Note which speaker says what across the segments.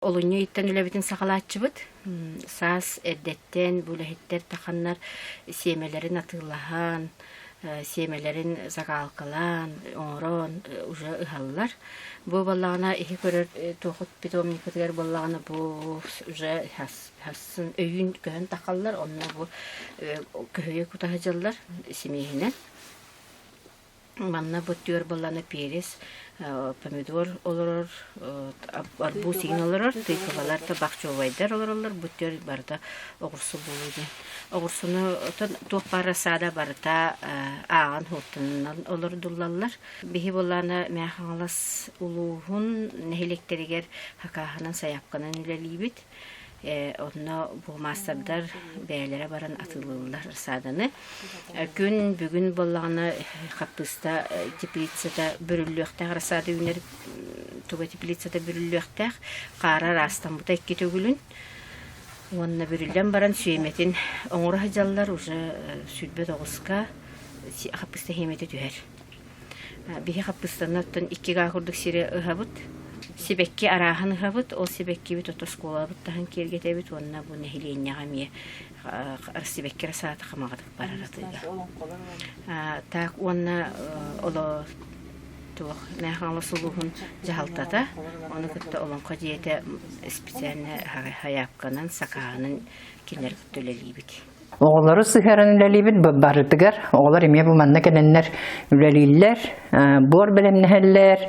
Speaker 1: Олунньу ыйыттан үлэбитин саҕалааччыбыт. Саас эрдэттэн бу үлэһиттэр таханнар сиэмэлэрин атыылаһан, сиэмэлэрин закалкалаан, оҥорон уже ыһаллар. Бу буоллаҕына иһи көрөр туохут питомникпытыгар буоллаҕына бу уже хасын өйүүн көһөн тахаллар, онно бу көһүйэ кута сылдьаллар симиэһинэн. Манна бу түөр буоллаҕына перец, помидор олорор, арбуз иҥин олорор, тыквалар, табахчовайдар олороллор. Бу түөр барыта оҕурсу буолуо диэн. Оҕурсуну туох баар рассада барыта ааҕан суоттанан олордуллаллар. Биһи буоллаҕына Мэҥэ Хаҥалас улууһун нэһилиэктэригэр хакааһынан, сайаапканан үлэлиибит. Онно бу маастардар бэйэлэрэ баран атыылыыллар рассаданы. Күн бүгүн буоллаҕына хаппыыста теплицата бүрүллүөхтээх рассада үүнэр туга теплицата бүрүллүөхтээх. Хаара ыраастаммыта икки төгүлүн. Уонна бүрүллэн баран сүөмэтин оҥоро сылдьаллар уже 29-ка хаппыыста сиэмэтэ түһэр. Биһи хаппыыстаны оттон икки гаа курдук сири ыһабыт. Сибэкки арааһын ыһабыт. Ол сибэккибит ото оскуолабыт таһын киэргэтэбит уонна бу нэһилиэнньэҕэ эмиэ сибэкки рассаата хамаҕатык барар атыыга. Так уонна оло туох Мэҥэ Хаҥалас улууһун дьаһалтата ону кытта Олоҥхо дьиэтэ специально хайаапканан сакааһынан кинилэр кытта үлэлиибит.
Speaker 2: Оҕолору сыһыаран үлэлиибит барытыгар. Оҕолор эмиэ бу манна кэлэннэр үлэлииллэр, буор бэлэмнэһэллэр,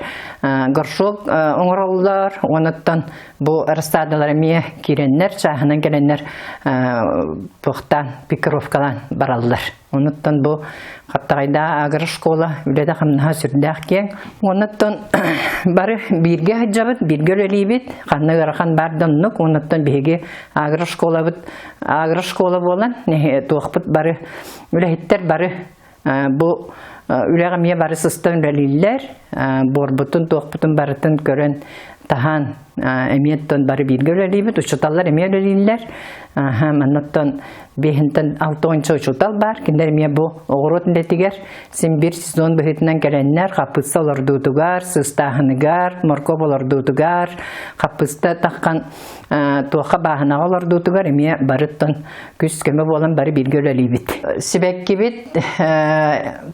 Speaker 2: горшок оҥороллор. Онуттан бу рассадалар эмиэ киирэннэр, чааһынан кэлэннэр туохтаан пикировкалаан бараллар. Онуттан бу Хаптаҕайдаах агрошкола үлэтэ-хамнаһа сүрдээх киэҥ. Онуттан бары бииргэ сылдьабыт, бииргэ үлэлиибит. Ханна ыарахан баар да оннук. Онуттан биһиги агрошколабыт агрошкола буолан туохпут бары үлэһиттэр бары бу үлэҕэ эмиэ бары сыстан үлэлииллэр. Буорбутун, туохпутун барытын көрөн таһаан эмиэ оттон бары бииргэ үлэлиибит, учууталлар эмиэ үлэлииллэр. Маннаттан биэһинтэн алта уонча учуутал баар. Кинилэр эмиэ бу оҕуруот үлэтигэр син биир сезон быһыытынан кэлэннэр хаппыыста олордуутугар, сыыстааһыныгар, моркуоп олордуутугар, хаппыыста таххан туохха бааһынаҕа олордуутугар эмиэ барыттан күс-көмө буолан бары бииргэ үлэлиибит. Сибэккибит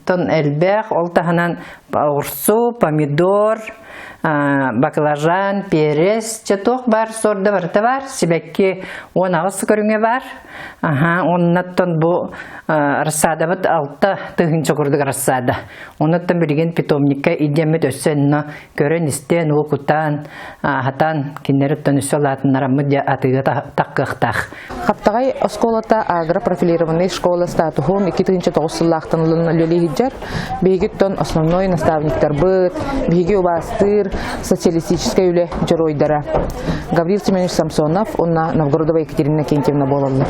Speaker 2: тон элбэх, ол таһынан оҕурсу, помидор, баклажан, перец, чэ туох баар суорда барыта баар, сибэкки 18 көрүҥэ баар. Аха, оннаттан бу рассадабыт 6000 курдук рассада. Онуттан билигин питомникка идиэммит өссө онно көрөн-истэн, уу кутаан, аһатан, кинилэриттэн өссө улаатыннараммыт дьэ атыыга таххыахтаах.
Speaker 3: Хаптаҕай оскуолата агропрофилированный школа статуһун 2009 сыллаахтан ылан үлэлии сылдьар. Биһигиттэн основной наставниктарбыт, биһиги убаастыыр социалистическай үлэ дьоруойдара Гаврил Семенович Самсонов уонна Новгородова Екатерина Кентьевна буолаллар.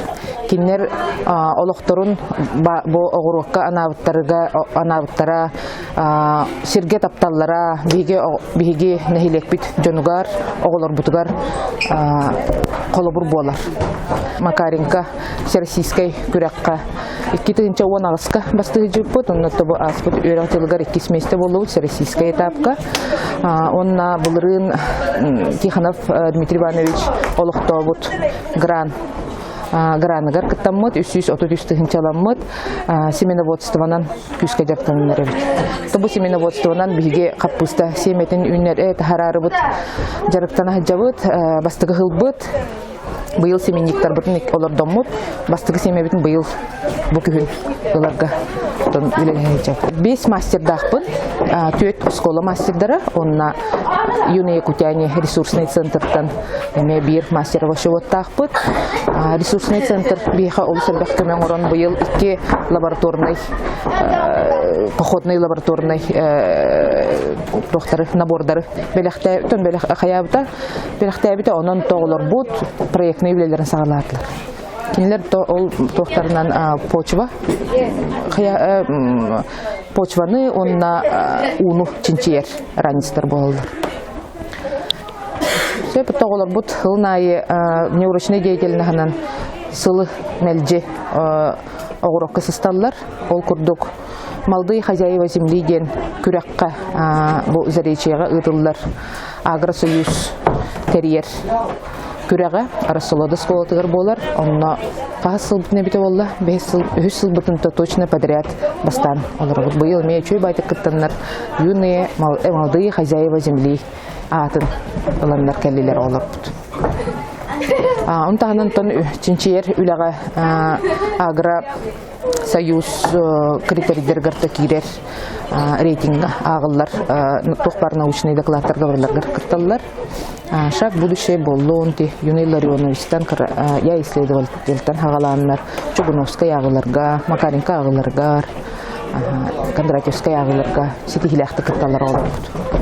Speaker 3: Кинилэр олохторун бу оҕуруокка анаабыттарыга анаабыттара сиргэ тапталлара биһиги биһиги нэһилиэкпит дьонугар, оҕолорбутугар холобур буолар. Макаренко Всероссийскай күрэххэ 2018-ка бастыһыдьыппыт, онно тобу ааспыт үөрэх дьылыгар иккис миэстэ буоллубут Всероссийскай этапка. Онна былырыын Тихонов Дмитрий Иванович олохтообут гран граныгар кыттаммыт, 333 тыһыынчаламмыт семеноводствонан күүскэ дьарыктанан эрэбит. Тобу семеноводствонан биһиги хаппыыста сиэмэтин үүннэр таһаарарыбыт дьарыктана сылдьабыт, бастакы сылбыт быйыл семенниктарбытын олордоммут, бастакы сиэмэбитин быйыл бу күһүн ыларга үлэлэһэ Биэс мастердаахпын, түөрт оскуола мастердара, онно Юные Якутяне ресурсный центртан эмиэ биир мастер овощеводтаахпыт. Ресурсный центр биһиэхэ олус элбэх көмө оҥорон быйыл икки лабораторнай походный лабораторнай туохтары набордары бэлэхтээбитэ бэлэх хайаабыта бэлэхтээбитэ онон тоҕолорбут проектный үлэлэрин саҕалаатылар. Кинилэр то ол туохтарынан почва почваны уонна ууну чинчийэр ранецтар буолаллар. Сөп оҕолорбут сылын аайы внеурочнай деятельноһынан сылы мэлдьи оҕурокко сысталлар. Ол курдук Молодые хозяева земли диэн күрэххэ бу Заречьеҕа ыытыллар Агросоюз тэрийэр күрэҕэ Рассолода оскуолатыгар буолар. Онно хаһыс сылбытын эбитэ буолла? Бэһис сыл, үһүс сылбытын то точно подряд бастаан олоробут. Быйыл эмиэ үчүгэй байтык кыттаннар юные молодые хозяева земли аатын ыланнар кэллилэр оҕолорбут. Он таһынан тон чинчийэр үлэҕэ агро союз критерийдэригэр да киирэр рейтинг ааҕыллар туох баар научный докладтарга барыларгар кытталлар. Шаг будущее буоллун ти Юный Ларионовичтан я исследовательтан хагалааннар Чугуновскай ааҕыларга, Макаренко ааҕыларгар, Кондратьевскай ааҕыларга ситиһилээхтик кытталлар оҕолорбут.